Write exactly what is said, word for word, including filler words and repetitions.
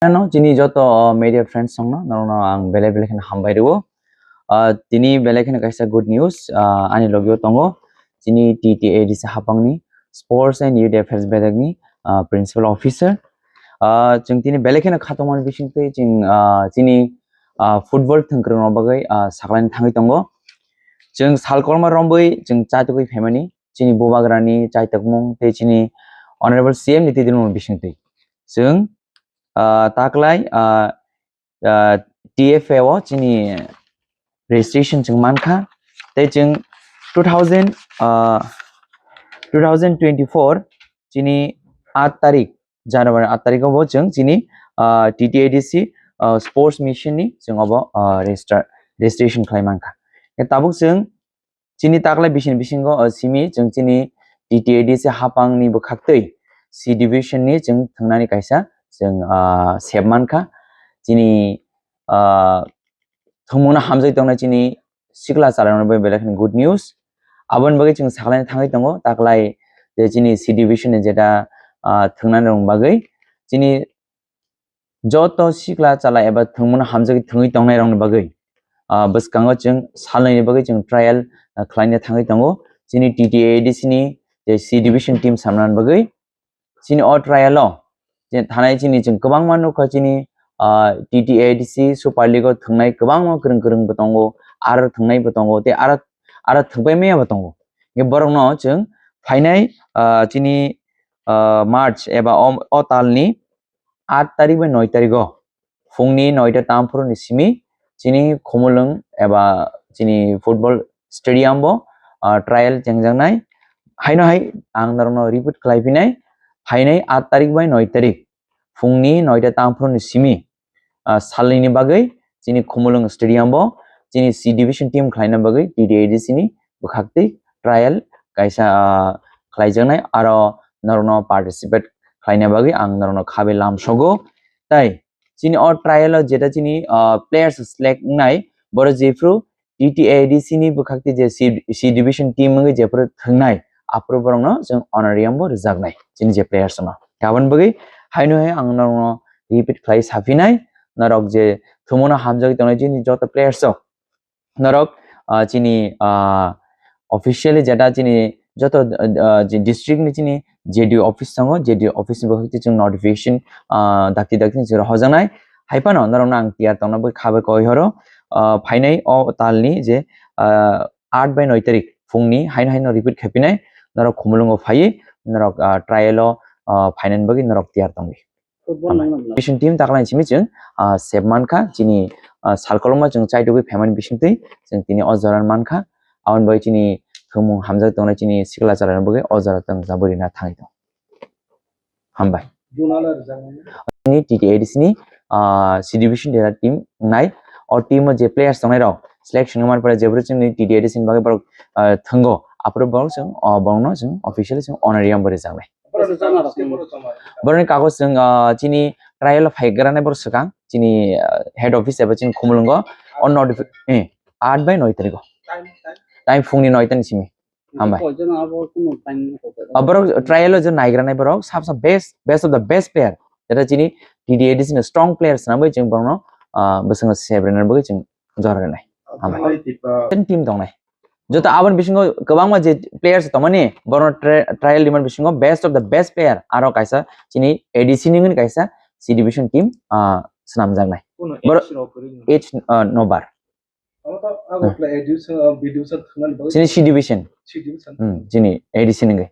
Ano chini joto, uh, media friends songno, norokno ang belai belai kheno hambai rwo. Uh, tini belai kheno kaisa good news, uh, ani logio tongo. Chini T T A D C hapangni Sports and Youth Affairs bedekni, uh, Principal Officer. Uh, chwng tini belai kheno khatungmani bisingtwi chwng, uh, chini, uh, football thwngkwrwngno bagwi, uh, saklaini thangwi tongo. Chwng sal kolma rombwi chwng chatugwi phaimani chini bubagrani chaitokmung tei chini Honorable C M ni twi dwlmung bisingtwi. Chwng, ah, taklai, ah, ah, T F A o chini registration chwng mankha. Tei chwng two thousand, ah, two thousand twenty-four chini aat tarik, January aat tarik o bo chwng chini, ah, T T A D C, ah, sports mission ni chwng obo, ah, register, registration khlai mankha. Tabuk chwng chini taklai bisini bisingo, o simi chwng chini T T A D C hapangni bwkhaktwi C division ni chwng thwngnani kaisa chwng, ah, sep mankha. Chini, ah, thwngmungno hamjagwi tongnai chini sikla chalairokno bai belai kheno good news. Aboni bagwi chwng saklaina thangwi tongo, taklai je chini C division ni jeta, ah, thwngnani rokni bagwi chini joto sikla chala eba thwngmungno hamjagwi thwngwi tongnairokni bagwi, ah, bwskango chwng salnwini bagwi chwng trial, ah, khlaina thangwi tongo. Chini T T A D C ni je C division team samnani bagwi chini o trial o je thanai chini chwng kwbangma nukha chini, ah, T T A D C Super League o thwngnai kwbangma kwrwng kwrwng bo tongo, aro thwngnai bo tongo, tei aro, aro thwngpai maya bo tongo. Borokno chwng phainai, ah, chini, ah, March eba o, o talni aat tarik bai noi tarik o phungni noita tamphuru ni simi chini Khumulwng eba chini football stadium bo, ah, trial chengjaknai. Haino hai ang norokno repeat khlai phinai, phainai aat tarik bai noi tarik phungni noita tamphuru ni simi, ah, salnwini bagwi chini Khumulwng stadium bo chini C division team khlaina bagwi T T A D C ni bwkhaktwi trial kaisa, ah, khlaijaknai, aro norokno participate khlaina bagwi ang norokno khabai lamsogo. Tai chini o trial o jeta chini, ah, players select wngnai, borok jephru T T A D C ni bwkhaktwi je C, C division team wngwi jephru thwngnai, aphuru borokno chwng honorarium bo rwjaknai chini je players no. Aboni bagwi haino hai ang norokno repeat khlai saphinai, norok je thwngmungno hamjagwi tongnai chini joto players rok, norok, ah, chini, ah, officially jeta chini joto, ah, je district ni chini J D O office tongo, J D O office ni bwkhakti chwng notification, ah, dakti dakti chwng hojaknai. Hai phano norokno ang tiyar tongna bagwi kha bai koi horo, ah, phainai o talni je, ah, aat bai noi tarik phungni haino haino repeat khaipinai, norok Khumulwngo phaiwi norok, ah, trial o, ah, phainani bagwi norok tiyar tongwi. Football Hambai. Nangma bwla. Vision team taklai simi chwng, ah, sep mankha, chini, ah, salkolokma chwng chaitugwi phaimani bisingtwi chwng tini o jora mankha. Aboni bagwi chini thwngmung hamjak tongnai chini sikla chalairok bagwi o jora tong jabwi rina thangwi tong. Hambai. Junala rwjaknai. Ni T T A D C ni, ah, C division dera team nai. O team o je players tongnai rok selection wngmani pore jebro chini T T A D C ni bagwi borok, ah, thwngo. Aphuru borok chwng, ah, borokno chwng officially chwng honorarium bo rwjaknai. Borok rwjaknai rok. Borokni kagoj chwng, ah, chini trial o phaigrani borok swkang chini, ah, head office eba chini Khumulwngo o notifi-, eh, aat bai noi tarikh o. Time, time. Time phungni noi ta ni simi. Hambai. Koi jona abo kuno time hotel. Ah, borok trial o je naigrani borok sab sab best, best of the best player. Jeta chini T T A D C ni strong players nangbai chwng borokno, ah, bwskango sebrena bagwi chwng jora rwnai. Hambai. Ten team tongnai. Joto aboni bisingo kwbangma je players tongmani, borokno tri-, trial rimani bisingo best of the best player aro kaisa chini A D C ni wngwi kaisa C division team, ah, swnamjaknai. Kuno Boro-, age rok kwrwi no? Age, ah, no bar. Abo to abo Hmm. kla A D C, ah, B D C thwngnani bagwi Chini C division. C division. Hmm, chini A D C ni wngwi.